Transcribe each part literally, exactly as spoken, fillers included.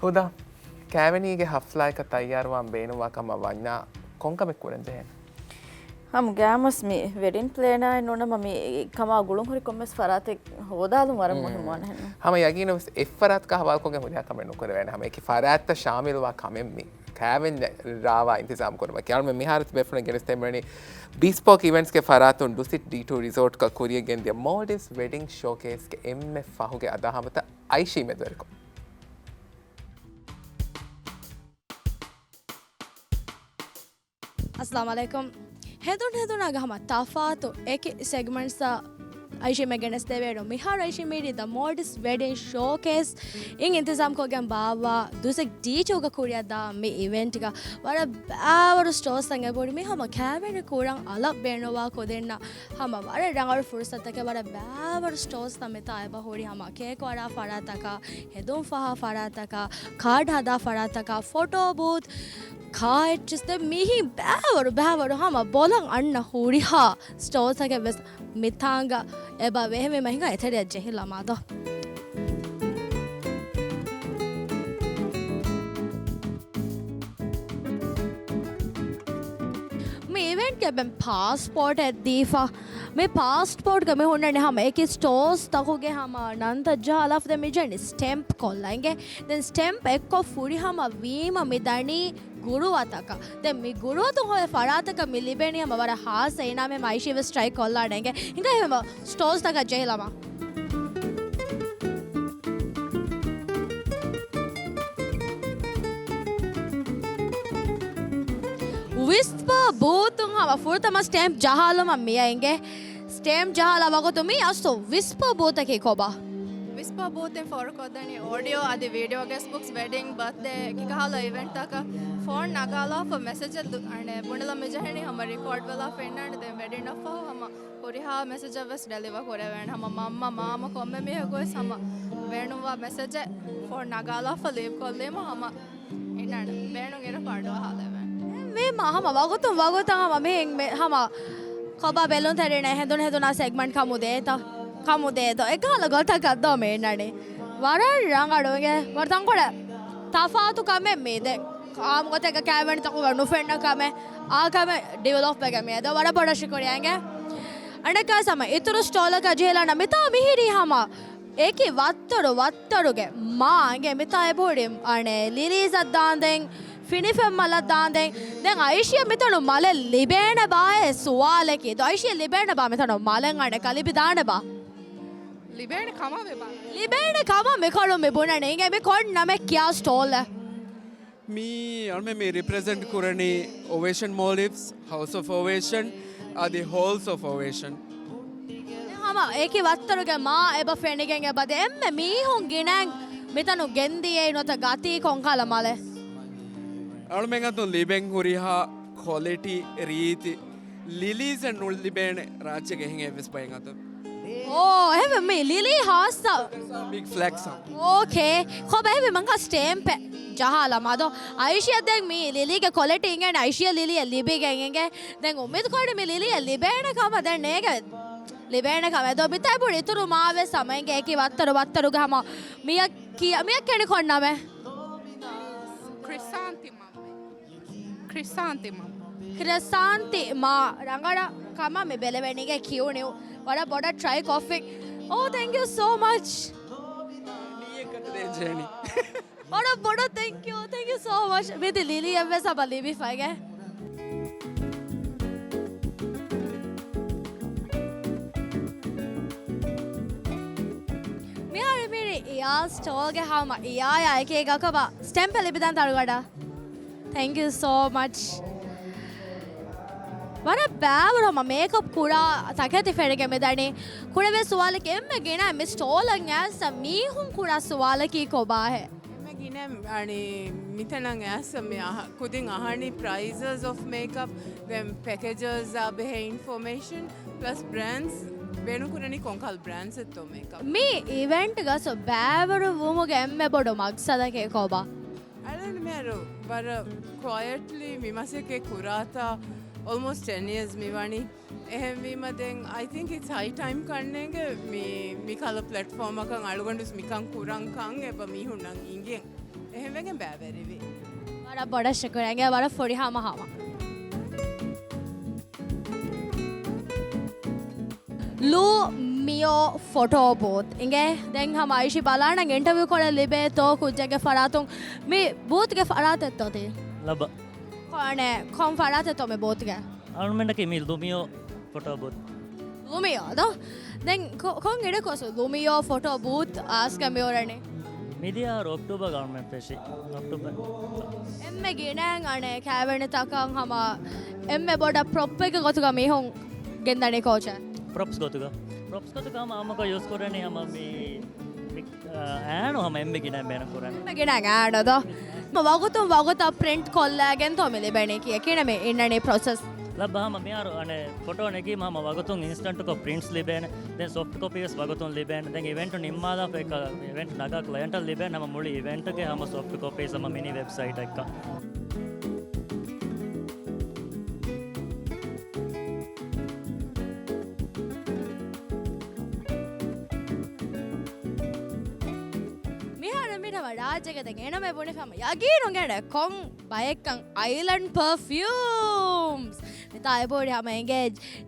ހުދާ، ކާވެނީގެ ހަފްލާއަކަށް ތައްޔާރުވާން ބޭނުންވާ ކަމަށް ވަންޏާ ކޮން ކަމެއް ކުރަން ޖެހޭނެ؟ ހަމަ ގާމަސް މި ވެޑިން ޕްލޭނާއެއް ނޫނަމަ މި ކަމާ ގުޅުން ހުރި ކޮންމެސް ފަރާތެއް ހޯދާލުން ވަރަށް މުހިއްމުވާނެ ހެން. ހަމަ ޔަގީނުން ވެސް އެއްފަރާތަކާ ހަވާލުކޮށްގެން ހުރިހާ ކަމެއް ނުކުރެވޭނެ. ހަމަ އެކި ފަރާތްތައް ޝާމިލްވާ ކަމެއް މި ކާވެން ރާވާ އިންތިޒާމް ކުރުމަކީ. އަޅުމެން މިހާރު ތިބޭފުޅުން ގެނެސްދެމެނީ ބީސްޕޯކް އިވެންޓްސްގެ ފަރާތުން ޑުސިޓް ޑީ ޓޫ ރިސޯޓްގަ ކުރިއަށް ގެންދިޔަ މޯލްޑިވްސް ވެޑިން ޝޯކޭސްގެ އެންމެ ފަހުގެ އަދާހަމަތައް އައިޝީ މެދުވެރިކޮށް. އައްސަލާމު ޢަލައިކުމް. ހެނދުން ހެނދުނާގެ ހަމަ ތަފާތު އެކި ސެގްމެންޓްސްއަށް އައިޝީ މެ ގެނެސްދެވޭނު. މިހާރު އައިޝީ މީޑި ދަ މޯލްޑިވްސް ވެޑިން ޝޯކޭސް އިން އިންތިޒާމްކޮށްގެން ބާއްވާ ދުސެކް ޑީ ޓޫގަ ކުރިއަށްދާ މި އިވެންޓްގަ ވަރަށް ބާވަރު ސްޓޯލްސްތައް އެބަހުރި. މި ހަމަ ކާވެނި ކުރަން އަލަށް ބޭނުންވާ ކުދިންނަށް ހަމަ ވަރަށް ރަނގަޅު ފުރުސަތުތަކެއް. ވަރަށް ބާވަރު ސްޓޯލްސްތައް މިތާ އެބަހުރި. ހަމަ ކޭކް ވަޑާ ފަރާތަކާ، ހެދުން ފަހާ ފަރާތަކާ، ކާޑް ހަދާ ފަރާތަކާ، ފޮޓޯ ބޫތް، ކާ އެއްޗިސް ދެ މިހި ބާވަރު ބާވަރު ހަމަ ބޮލަށް އަންނަ ހުރިހާ ސްޓޯލްތަކެއް ވެސް މިތާނގަ އެބަ ވެ. އެހެންވީމަ ހިނގާ އެތެރެއަށް ޖެހިލަމާ ދޯ. މި އިވެންޓްގެ އެބަ ޕާސްޕޯޓެއް ދީފަ. މި ޕާސްޕޯޓްގަ މި ހުންނަނީ ހަމަ އެކި ސްޓޯލްސް ތަކުގެ ހަމަ ނަންތައް ޖަހާލާފަ. ދެން މި ޖެހެނީ ސްޓެމްޕް ކޮށްލަން އިނގޭ. ދެން ސްޓެމްޕް އެއްކޮށް ފުރިހަމަ ވީމަ މި ދަނީ ގުރުވަތަކަށް. ދެން މި ގުރުވަތުން ހޮވޭ ފަރާތަކަށް މި ލިބެނީ ހަމަ ވަރަށް ހާއްސަ އިނާމެއް. އައިޝީ ވެސް ޓްރައި ކޮށްލާނެ އިނގޭ. ހިނގާ ހަމަ ސްޓޯލްސްތަކަށް ޖެހިލަމާ. ވިސްޕާ ބޫތުން ހަމަ ފުރަތަމަ ސްޓެމްޕް ޖަހާލުމަށް މިއައި އިނގޭ. ސްޓެމްޕް ޖަހާލާ ވަގުތު މި އަސްތު ވިސްޕާ ބޫތަކީ ކޮބާ؟ ވިސްޕާ ބޫތެއް ފޯރުކޮށްދެނީ އޯޑިއޯ އަދި ވީޑިއޯ ގެސްޓް ބުކްސް ވެޑިން ބަރތްޑޭ އެކި ކަހަލަ އިވެންޓްތަކަށް ފޯން ނަގާލާފަ މެސެޖެއް ދު-، އަނެއް ބުނެލަން މިޖެހެނީ ހަމަ ރިކޯޑް ވެލާފަ އިންނާނެ. ދެން ވެޑިން އަށްފަހު ހަމަ ހުރިހާ މެސެޖެއް ވެސް ޑެލިވަ ކުރެވޭނެ. ހަމަ މަންމަ މާމަ ކޮންމެ މީހަކު ވެސް ހަމަ ބޭނުންވާ މެސެޖެއް ފޯން ނަގާލާފަ ލީވް ކޮށްލީމަ ހަމަ އިންނާނެ. ބޭނުން އިރަކު އަޑުއަހާލެވޭނެ. ވީމަ ހަމަ ވަގުތުން ވަގުތަށް ހަމަ މިހެން މެ-، ހަމަ ކޮބާ ބެލުންތެރިންނަށް ހެނދުން ހެނދުނާ ސެގްމަންޓް ކަމުދޭތަ؟ ކަމުދޭތޯ؟ އެކަހަލަ ގޮތަކަށް ދޯ މި އިންނަނީ. ވަރަށް ރަނގަޅު އިނގޭ. ވަރަށް ތަންކޮޅެއް ތަފާތު ކަމެއް މީ. ދެން އާއްމު ގޮތެއްގަ ކާވެނިތަކުގަ ނުފެންނަ ކަމެއް، އާ ކަމެއް ޑިވެލޮޕް ވެގެން މިއަދު ވަރަށް ބޮޑަށް ޝުކުރިޔާ އިނގޭ. އަނެއްކާ ހަމަ އިތުރު ސްޓޯލަކަށް ޖެހިލާނަ މިތާ މިހިރީ ހަމަ އެކި ވައްތަރު ވައްތަރުގެ މާ އިނގޭ. މިތާ އެބަހުރި އަނެއް ލިލީސްއަށް ދާންދެން، ފިނިފެން މަލަށް ދާންދެން. ދެން އައިޝީއަށް މިތަނު މަލެއް ލިބޭނެ ބާއޭ ސުވާލަކީ. ދޯ އައިޝީއަށް ލިބޭނެ ބާ މިތަނު މަލެއް އަނެއްކާ ލިބިދާނެ ބާ؟ ލިބޭނެ ކަމަށް ވެބާ. ލިބޭނެ ކަމަށް މިކޮޅުން މި ބުނަނީ. އިނގޭ މި ކޮން ނަމެއް ކިޔާ ސްޓޯލެއް؟ މީ އަޅުމެން މި ރިޕްރެޒެންޓް ކުރަނީ އޮވޭޝަން މޯލްޑިވްސް، ހައުސް އޮފް އޮވޭޝަން އަދި ހޯލްސް އޮފް އޮވޭޝަން. ހަމަ އެކި ވައްތަރުގެ މާ އެބަ ފެނިގެން އެބަދޭ އެންމެ މީހުން ގިނައިން މިތަނު ގެންދިޔައީ ނުވަތަ ގަތީ ކޮންކަހަލަ މަލެއް؟ އަޅުމެން އަތުން ލިބެން ހުރިހާ ކޮލިޓީ ރީތި ލިލީސް އެއް ނުލިބޭނެ ރާއްޖޭގެ އެހެން އެއްވެސް ބައެއް އަތުން. އޯ، އެހެންވެ މި ލިލީ ހާއްސަ. ބިގް ފްލެކްސް އަށް. އޯކޭ. ކޮބާ އެހެންވެ މަންކާ ސްޓޭމްޕެއް ޖަހާލަމާ ދޯ. އައިޝީއަށް ދެން މި ލިލީގެ ކޮލިޓީ އިނގޭނެ އައިޝީއަށް ލިލީއެއް ލިބިގެން އިނގޭ. ދެން އުއްމީދު ކުރަނީ މި ލިލީއެއް ލިބޭނެ ކަމަށް. ދެން ނޭގެ ލިބޭނެ ކަމެއް ދޯ. މިތާ އެބަހުރި އިތުރު މާ ވެސް ހަމަ އިނގޭ އެކި ވައްތަރު ވައްތަރުގެ ހަމަ މިއަށް ކިޔަ-، މިއަށް ކެނޑި ކޮން ނަމެއް؟ ކްރިސާންތިމަމް. ކްރިސާންތިމަމް. ކްރިސާންތިމާ ރަނގަޅަށް ކަމަށް މި ބެލެވެނީގެ ކިޔުނި ވަރަށް ބޮޑަށް ޓްރައި ކޮށްފި. އޯ، ތެންކް ޔޫ ސޯ މަޗް. މީއެއްގަ ދޭ ޖޭނި. ވަރަށް ބޮޑަށް ތެންކް ޔޫ، ތެންކް ޔޫ ސޯ މަޗް. މިދި ލިލީއެއްވެސް އަބަ ލިބިފައިގެ. މިހާރު މިރި އިޔާ ސްޓޯލްގެ ހަމަ އިޔާޔާ އެކީ ގަކަބަ ސްޓެމްޕެއް ލިބިދާން ތަޅުގަޑަ. ތެންކް ޔޫ ސޯ މަޗް. ވަރަށް ބާވަރު ހަމަ މޭކަޕް ކުރާ ތަކެތި ފެނިގެން މިދަނީ. ކުރެވޭ ސުވާލަކީ އެންމެ ގިނަ މި ސްޓޯލަށް އައިސް މީހުން ކުރާ ސުވާލަކީ ކޮބާހޭ؟ އެންމެ ގިނަ އަނި މިތަނަށް އައިސް މި އަހަ-، ކުދިން އަހަނީ ޕްރައިސަސް އޮފް މޭކަޕް، ދެން ޕެކޭޖަސް އާ ބެހޭ އިންފޮމޭޝަން، ޕްލަސް ބްރޭންޑްސް ބޭނުން ކުރަނީ ކޮންކަހަލަ ބްރޭންޑްސް އެއްތޯ މޭކަޕް. މި އިވެންޓްގަ ސޮ ބާވަރު ވުމުގެ އެންމެ ބޮޑު މަގްސަދަކީ ކޮބާ؟ އަޅަން މިހާރު ވަރަށް ކުއައެޓްލީ މި މަސައްކަތް ކުރާތާ އޮލްމޯސްޓް ޓެން އިޔާސް މި ވަނީ. އެހެންވީމަ ދެން އައި ތިންކް އިޓްސް ހައި ޓައިމް ކަންނޭނގެ މި، މި ކަހަލަ ޕްލެޓްފޯމަކަށް އަޅުގަނޑުވެސް މިކަން ކުރަން ކަން އެބަ މީހުންނަށް އިނގެން. އެހެންވެގެން ބައިވެރިވި. ވަރަށް ބޮޑަށް ޝުކުރިއްޔާ. އިނގޭ ވަރަށް ފުރިހަމަ ހަމަ. ލޫމިއޯ ފޮޓޯ ބޫތް. އިނގޭ ދެން ހަމަ އައިޝީ ބަލާނަން އިންޓަވިއު ކޮޅެއް ލިބޭތޯ ކުއްޖެއްގެ ފަރާތުން. މި ބޫތްގެ ފަރާތެއްތޯ ތީ؟ ލައްބަ. ކޮން، ކޮން ފަރާތެއްތޯ މި ބޫތްގެ؟ އަޅުމެންނަކީ މި ލުމިއޯ ފޮޓޯ ބޫތް. ލުމިއޯ ދޯ؟ ދެން ކޮ-، ކޮން އިރަކު އަސް ލުމިއޯ ފޮޓޯ ބޫތް އާސްގަ މިއުޅެނީ؟ މިދިޔަ އަހަރު އޮކްޓޯބަރގަ އަޅުމެން ފެށި. އޮކްޓޯބަރ. އެންމެ ގިނައިން އަނެއް ކައިވެނިތަކަށް ހަމަ އެންމެ ބޮޑަށް ޕްރޮޕްއެއްގެ ގޮތުގަ މީހުން ގެންދަނީ ކޯޗެއް؟ ޕްރޮޕްސް ގޮތުގަ. ޕްރޮޕްސް ގޮތުގަ ހަމަ ހަމަކޮށް ޔޫސް ކުރަނީ ހަމަ މި، މި، އާ، އާނު ހަމަ އެންމެ ގިނައިން ބޭނުން ކުރަނީ. އެންމެ ގިނައިން އާނު ދޯ؟ ވަގުތުން ވަގުތަށް ޕްރިންޓް ކޮށްލައިގެންތޯ މި ލިބެނީ ކިޔެ؟ ކިހިނެއް މި އިންނަނީ ޕްރޮސެސް؟ ލައްބަ ހަމަ މިހާރު އަނެއް ފޮޓޯ ނެގީމަ ހަމަ ވަގުތުން އިންސްޓަންޓްކޮށް ޕްރިންޓްސް ލިބޭނެ. ދެން ސޮފްޓް ކޮޕީވެސް ވަގުތުން ލިބޭނެ. ދެން އިވެންޓް ނިންމާލާފަ އެކަ އިވެންޓް ނަގާ ކްލައިންޓަށް ލިބޭނެ ހަމަ މުޅި އިވެންޓްގެ ހަމަ ސޮފްޓް ކޮޕީސް ހަމަ މިނީ ވެބްސައިޓް އެއްކަ. މިހާރު މި ނަމަ ރާއްޖޭގަ ދެން އެނަމެ ބުނެފަމަ ޔަގީނުން ގެނެ ކޮން ބައެއްކަން އައިލެންޑް ޕަރފިއުމްސް. މިތާ އެބަހުރި ހަމަ އެނގޭ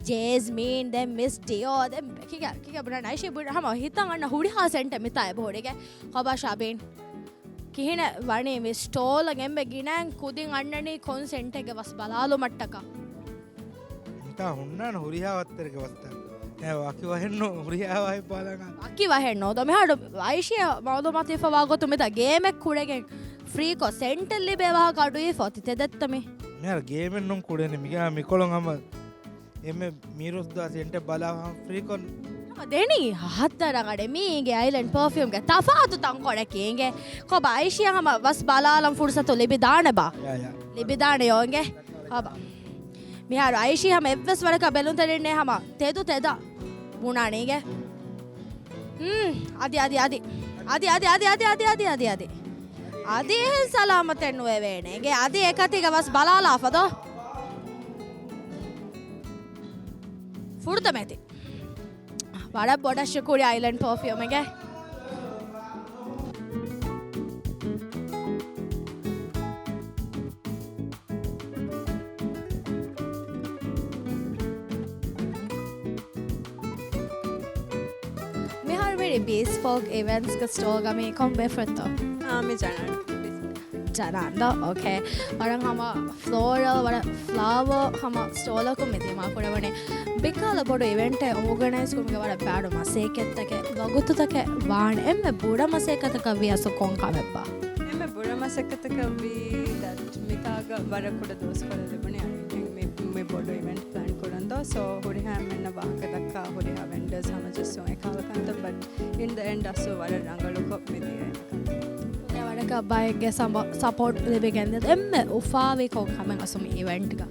ޖޭސްމީން، ދެން މިސް ޑިއޯ، ދެން ކިކަ، ކިކަ ބުނާ އައިޝީ ބުނާ ހަމަ ހިތަށް އަންނަ ހުރިހާ ސެންޓެއް މިތާ އެބަހުރިގެ. ކޮބާ ޝާބީން؟ ކިހިނެއް ވަނީ މި ސްޓޯލަށް އެންމެ ގިނައިން ކުދިން އަންނަނީ ކޮން ސެންޓެއްގެ ވަސް ބަލާލުމަށްޓަކާ؟ މިތާ ހުންނާނެ ހުރިހާ ވައްތަރެއްގެ ވަސްތައް. އެ ވަކި ވަހެއްނު ހުރިހާ ވަހެއް ބާލާނަ. ވަކި ވަހެއް ނޯ. ދޯ މިހާރު އައިޝީއަށް މައުލޫމާތު ހިފަވާ ގޮތުން މިތާ ގޭމެއް ކުޅެގެން ފްރީކޮށް ސެންޓެއް ލިބޭ ވާހަކަ އަޑުއިވިފަ އޮތީ ތެދެއްތަ މި؟ މިހާރު ގޭމެއް ނޫން ކުޅެނީ މިގާ މިކޮޅުން ހަމަ އެންމެ މީރުސް ދާ ސެންޓެއް ބަލާ ހަމަ ފްރީކޮށް. ހަމަ ދެނީ ހަތަރަ ގަޑެއް މީގެ އައިލެންޑް ޕަރފިއުމްގެ ތަފާތު ތަންކޮޅަކީ އިނގޭ. ކޮބާ އައިޝީއަށް ހަމަ ވަސް ބަލާލަން ފުރުސަތު ލިބިދާނެބާ؟ ޔާ، ޔާ. ލިބިދާނެ ޔޯ އިނގޭ. ކޮބާ؟ މިހާރު އައިޝީ ހަމަ އެއްވެސް ވަރަކަށް ބެލުންތެރިންނޭ ހަމަ ތެދު ތެދަށް ބުނާނީގެ. ހުން، އަދި، އަދި، އަދި. އަދި، އަދި، އަދި. އަދި އެހެން ސަލާމަތެއް ނުވެވޭނެ. އިނގޭ އަދި އެކަތީގަ ވަސް ބަލާލާފަ ދޯ. ފުރަތަމަ އެތި. ވަރަށް ބޮޑަށް ޝުކުރިއްޔާ އައިލެންޑް ޕަރފިއުމްގެ. މިހާރު މިރި ބީސްޕޯކް އިވެންޓްސްގެ ސްޓޯލްގަ މި ކޮން ބޭފުޅެއްތޯ؟ އާ، މި ޖަނާން. ޖަނާން ދޯ؟ އޯކޭ. ވަރަށް ހަމަ ފްލޯރަލް، ވަރަށް ފްލާވަރ ހަމަ ސްޓޯލަކުން މި ދިމާ ކުރެވުނީ. ބިކާލަ ބޮޑު އިވެންޓެއް އޯގަނައިޒް ކުރުމުގެ ވަރަށް ބާޑު މަސައްކަތްތަކެއް، ވަގުތުތަކެއް ވާނެ. އެންމެ ބުރަ މަސައްކަތަކަށް ވިޔަސް ކޮން ކަމެއްބާ؟ އެންމެ ބުރަ މަސައްކަތަކަށް ވީ ދެޓް މިތާގަ ވަރަށް ކުޑަ ދުވަސްކޮޅެއް ލިބުނީ އަނެއް މި، މި ބޮޑު އިވެންޓް ޕްލޭން ކުރަން ދޯ. ސޯ ހުރިހާ އެންމެންނަށް ވާހަކަ ދައްކާ ހުރިހާ ވެންޑަރސް ހަމަ ޖެއްސުން އެކަހަލަ ކަންތައް، ބަޓް އިން ދަ އެންޑް އަސްލު ވަރަށް ރަނގަޅުކޮށް މިދިޔަ އެންމެ ކަންތައް. ވަރަކަށް ބައެއްގެ ސަޕޯޓް ލިބިގެން ދިޔަ. އެންމެ އުފާވީ ކޮން ކަމެއް އަސްލު މި އިވެންޓްގަ؟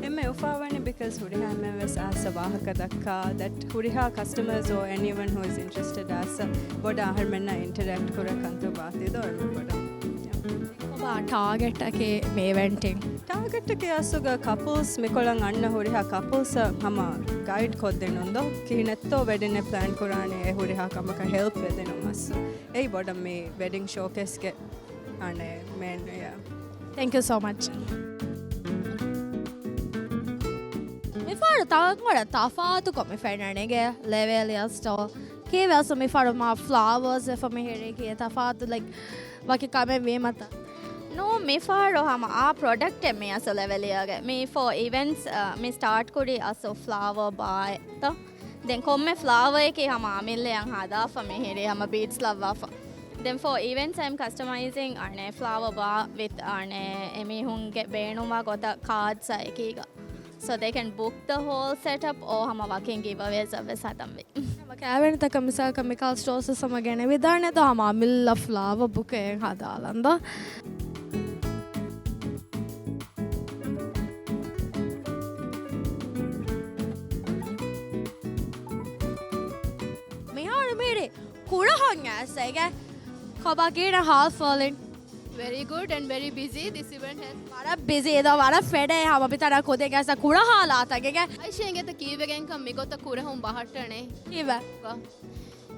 އެންމެ އުފާވަނީ ބިކޮޒް ހުރިހާ އެންމެން ވެސް އައިސް ވާހަކަ ދައްކާ، ދެޓް ހުރިހާ ކަސްޓަމަރސް އޯ އެނީވަން ހޫ އިޒް އިންޓްރެސްޓެޑް އައިސް ބޮޑަށް އަހަރުމެންނާ އިންޓަރެކްޓް ކުރާ ކަންތައް ވާތީ ދޯ އެންމެ ބޮޑަށް. ކޮބާ ޓާގެޓް އަކީ މި އިވެންޓިން؟ ޓާގެޓް އަކީ އަސްލުގަ ކަޕަލްސް މިކޮޅަށް އަންނަ ހުރިހާ ކަޕަލްސް ހަމަ ގައިޑް ކޮށްދިނުން ދޯ. ކިހިނެއްތޯ ވެޑިން ޕްލޭން ކުރާނީ އެ ހުރިހާ ކަމަކަށް ހެލްޕް ވެދިނުން އަސްލު. އެއީ ބޮޑަށް މި ވެޑިން ޝޯކޭސްގެ އަނެއް މޭން އެއް. ތެންކް ޔޫ ސޯ މަޗް. މިފަހަރު ތަންކޮޅެއް ތަފާތުކޮށް މި ފެންނަނީގެ ލެވެލިއާ ސްޓޯލް. ކީއްވެސް މިފަހަރު މާ ފްލާވާސް ވެފަ މިހިރީ ކީއް ތަފާތު ލައިކް ވަކި ކަމެއް ވީމަތަ؟ ނޫން މިފަހަރު ހަމަ އާ ޕްރޮޑަކްޓެއް މި އަސްލު ލެވެލިއާގެ. މި ފޯ އިވެންޓްސް، އަ، މި ސްޓާޓް ކުރީ އަސްލު ފްލާވާ ބާއެއްތަ؟ ދެން ކޮންމެ ފްލާވަރއެކޭ ހަމަ އަމިއްލައަށް ހަދާފަ މިހިރީ ހަމަ ބީޑްސް ލައްވާފަ. ދެން ފޯ އިވެންޓްސް އައިމް ކަސްޓަމައިޒިން އަނެއް ފްލާވަރ ބާ ވިތް އަނެއް އެމީހުންގެ ބޭނުންވާ ގޮތަށް ކާޑްސް އެކީގަ. So they can book the whole setup or ހަމަ ވަކިން ގިވްއަވޭސް އަށް ވެސް ހަދަންވީ. ހަމަ ކައިވެނިތަކަށް މިސާލަކަށް މިކަހަލަ ސްޓޯލްސް ވެސް ހަމަ ގެނެވިދާނެ ދޯ ހަމަ އަމިއްލަ ފްލާވަރ ބުކެއް ހަދާލަން ދޯ. މިހާރު މިހިރީ ކުޑަހަން އައިސް އޭގެ ކޮބާ ކިހިނެއް ހާލް ފޯލިން؟ Very good and very busy. This event has ވަރަށް ބިޒީ ދޯ، ވަރަށް ފެނޭ ހަމަ މިތަނަށް ކުދިން އައިސް ކުޑަ ހާލާތަކެއްގެ. އައިޝީ އިނގޭތަ ކީއްވެގެންކަން މިގޮތަށް ކުޑަހުން ބަހައްޓަނީ؟ ކީއްވެ؟ ކޮ-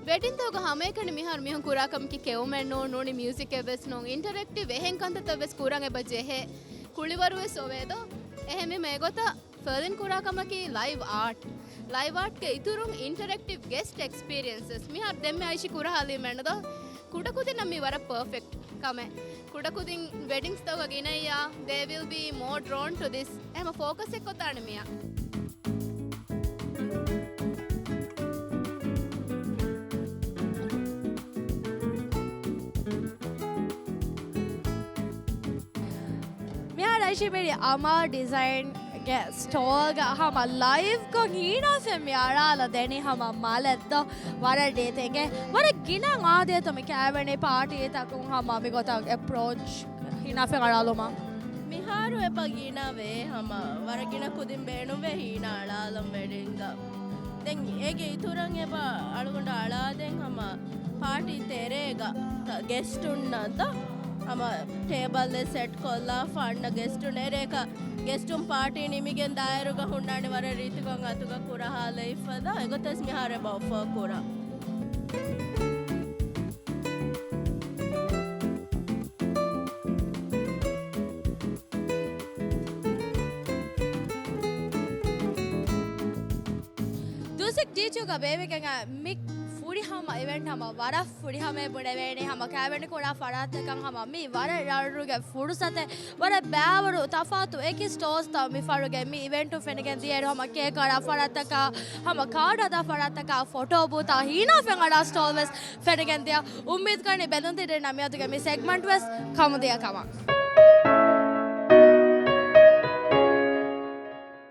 ވެޑިންތަކުގަ ހަމައެކަނި މިހާރު މީހުން ކުރާ ކަމަކީ ކެއުމެއް ނޫން، ނޫނީ މިއުޒިކެއް ވެސް ނޫން، އިންޓަރެކްޓިވް އެހެން ކަންތައްތައް ވެސް ކުރަން އެބަ ޖެހޭ. ކުޅިވަރު ވެސް އޮވޭދޯ. އެހެންވީމަ އެގޮތަށް ފަލިން ކުރާ ކަމަކީ ލައިވް އާޓް. ލައިވް އާޓްގެ އިތުރުން އިންޓަރެކްޓިވް ގެސްޓް އެކްސްޕީރިއެންސަސް. މިހާރު ދެންމެ އައިޝީ ކުރަހާލީމެއްނުދޯ. ކުޑަކުދިންނަށް މީ ވަރަށް ޕަރފެކްޓް ކަމެއް. ކުޑަކުދިން ވެޑިންގްސްތަކުގަ ގިނައްޔާ، they will be more drawn to this. އެހެމަ ފޯކަސް އެއްކޮށްދާނެ މިޔާ. މިހާރު އައިޝީ މިރި އަމާ ޑިޒައިންގެ ސްޓޯލްގަ ހަމަ ލައިވްކޮށް ހީނާފެ މި އަޅާލަ ދެނީ ހަމަ މާލެއްދޯ. ވަރަށް ރީތި އިނގޭ. ވަރަށް ގިނަ އާދޭތޯ މި ކައިވެނި ޕާޓީތަކުން ހަމަ މިގޮތަށް އެޕްރޯޗް ހީނާފެ އަޅާލުމަށް. މިހާރު އެބަ ގިނަވޭ ހަމަ ވަރަށް ގިނަ ކުދިން ބޭނުންވޭ ހީނާ އަޅާލަން ވެޑިންގަ. ދެން އޭގެ އިތުރަށް އެބަ އަޅުގަނޑު އަޅާދޭން ހަމަ ޕާޓީ ތެރޭގަ ގެސްޓުންނަށް ދޯ ހަމަ ޓޭބަލް ސެޓް ކޮށްލާފަ އަންނަ ގެސްޓުން އެރޭކަ ގެސްޓުން ޕާޓީ ނިމިގެން ދާއިރުގަ ހުންނާނެ ވަރަށް ރީތިކޮށް އަތުގަ ކުރަހާލައިފަ ދޯ. އެގޮތަސް މިހާރު އެބަ އޮފަރ ކުރަން. ދުވަސް އެއް ޑީ ޓޫގަ ބޭއްވިގެން މި ފުރިހަމަ އިވެންޓް ހަމަ ވަރަށް ފުރިހަމައެއް ބުނެވޭނެ. ހަމަ ކައިވެނި ކުރާ ފަރާތްތަކަށް ހަމަ މީ ވަރަށް ރަނގަޅު ފުރުސަތެއް. ވަރަށް ބައިވަރު ތަފާތު އެކި ސްޓޯލްސްތައް މި ފަހަރުގެ މި އިވެންޓުން ފެނިގެން ދިޔައިރު ހަމަ ކޭކް ކަރާ ފަރާތްތަކާ، ހަމަ ކާޑް ހަދާ ފަރާތްތަކާ، ފޮޓޯ ބޫތާ ހީނާފެން އަޅާ ސްޓޯލް ވެސް ފެނިގެން ދިޔަ. އުއްމީދު ކަނީ ބެލުންތެރިންނަށް މިއަދުގެ މި ސެގްމަންޓް ވެސް ކަމުދިޔަ ކަމަށް.